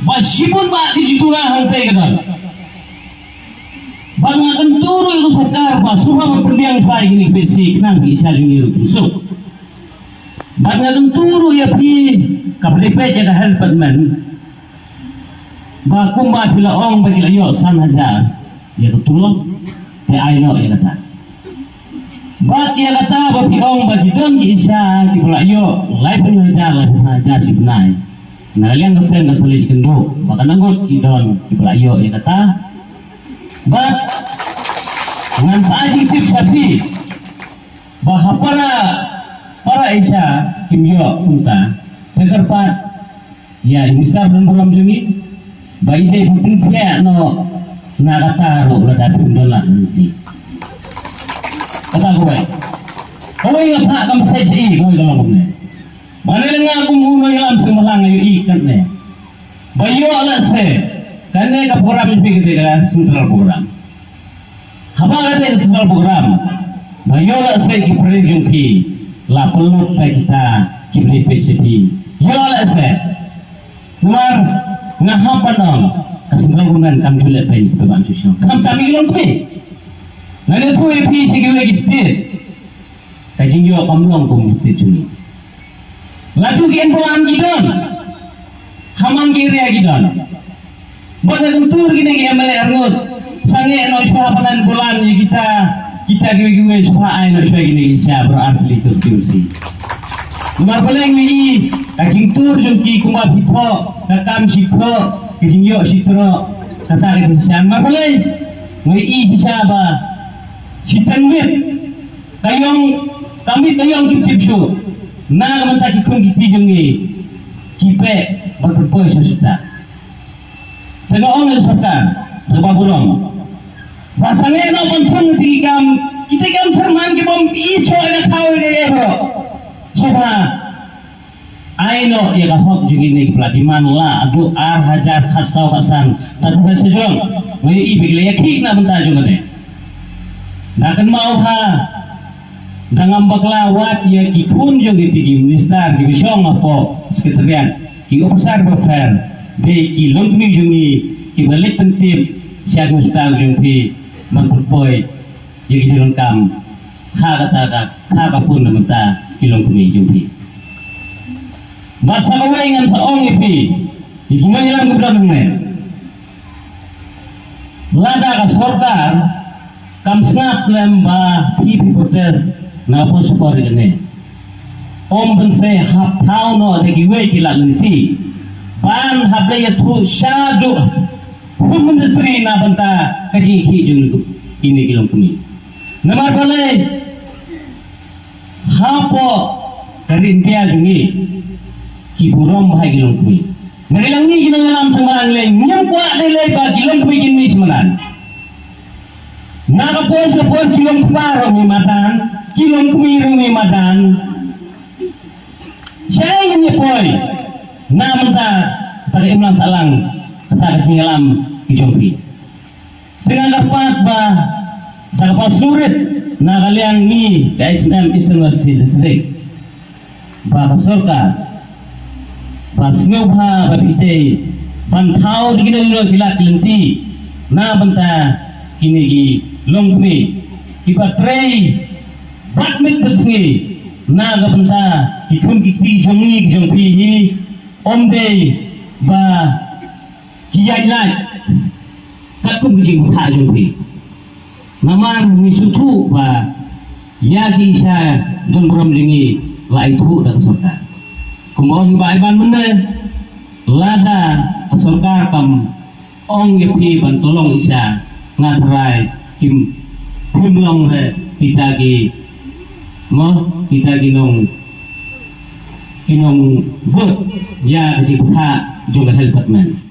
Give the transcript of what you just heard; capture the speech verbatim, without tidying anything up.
Ba shibun ba ki jitu nga hangtei ka don. Ba nga kyntu ruh ïa ka sorkar ba shuwa ban pynbiang shuwa ïa kine ki peit shi khnang ki sha jong ngi ruh kin suk. Ba nga kyntu ruh ïa phi ka phi peit ïa ka health department. Ba kumba phi la ong ba ki la ïoh san hajar ïa ka tulop te ai noh ïa kata. Bad ïa kata ba phi ong ba ki don ki sha ki ba la ïoh laiphew hajar laiphew hajar shi bnai. Na liang ka seng ka salik kynduh ba ka nanggut ki don ki ba la ïoh ïa kata. Bad ngan sa ai jingtip sha phi ba ha para para sha kim ïoh kumta. Te kyrpad ïa i Mister Don Burom jong ngi ba i dei ban pynphiah noh na kata ruh lada phim don lad lynti. Kata kawei. Kawei nga phah ka message i kawei ka long kumne. Ba ne nga kum u nongïalam seng bhalang nga ïohi katne. Ba ïoh lehse kane ka program jong phi ka dei ka central program. Haba ka dei ka central program ba ïoh lehse ki paralok jong phi la pynlut ba kita ki briew peit sha phi. Ïoh lehse. Namar nga hap ban ong ka central government kam ju leh peit ba ban shu shong. Khamtam i longkmie. Nga ïathuh ïa phi sha kiwei ki state. Ka jingïoh kam long kum state jong ngi. Lada ki envelope ki don, ha man ki area ki don. Bad nga kyntu ruh kine ki M L A arngut, sangeh noh shuwa ban bulan ïa kita, kita kiwei kiwei shuwa ai noh shuwa kine ki sha baroh artylli constituency. Namar balei nga i ka jingtur jong ki kumba phi thoh, ka kam shi thoh, ka jingïoh shi thoh, kata ka jingshisha. Namar balei nga i shisha ba shi tang miet. Ka ïong, ka miet ka ïong kim tip shuh. Na ka bynta ki khun ki kti jong ngi ki peit ban pynpoi sha shuta. Te nga ong ïa ka sorkar, te ba burom. Ba sangeh noh ban thung ïa ki kam, kita ki kam therman ki bym i shuh ïa ka thaw ïa ka ïa baroh. Shuwa Ai noh ïa ka hok jong kine ki ba la demand la haduh ar hajar khatsaw khatsan. Tad ba sejong. Wei i bik le ïa ki na bynta jong kane. Da kynmaw ha. Da ngam bakla wat ïa ki khun jong kine ki minister ki ba shong hapoh secretariat. Ki officer ba pher. Dei ki longkmie jong ngi ki ba leit pyntip sha ki hospital jong phi ban pynpoi ïa ki jingdonkam ha kata ka, ha ka pun na bynta ki longkmie jong phi. Bad sa kawei ngan sa ong ïa phi, ïa ki nongïalam ki ba don hangne. Lada ka sorkar kam sngap lem ba phi phi protest na pun sukor ïa kane. Ym ban sa hap thaw noh da kiwei ki lad lynti ban hap leit ïathuh shaduh Home Ministry na bynta ka jingïakhih jong kine ki longkmie. Namar balei hapoh ka ri India jong ngi ki burom bha ïa ki longkmie. Na ka liang ngi ki nongïalam seng bhalang lei ngim kwah dei lei ba ki longkmie kin mih sha madan. Na ka por sha por ki longkpa ruh mih madan, ki longkmie ruh mih madan. Shaei ngin ïa poi na mynta, ta ka imlang sahlang kata ka jingïalam ki jong phi. Te nga kyrpad ba da kaba sngewrit na ka liang ngi ka H N M Eastern West District. Ba ka sorkar ba sngewbha ba phi dei ban thaw da kino kino ki lad ki lynti na bynta kine ki longkmie kiba trei bad miet bad sngi na ka bynta ki khun ki kti jong ngi ki jong phi hi. Ym dei ba ki ïaid lait katkum ki jingpynthah jong phi. Namar ngi sngewthuh ba ïa ki sha don burom jong ngi la ithuh da ka sorkar. Kumba ong ba ai ban mynne lada ka sorkar kam ong ïa phi ban tolong isa nga trai kim phim long re kita ki mo kita ki nong ki nong vote ïa ka jingpynthah jong ka health department.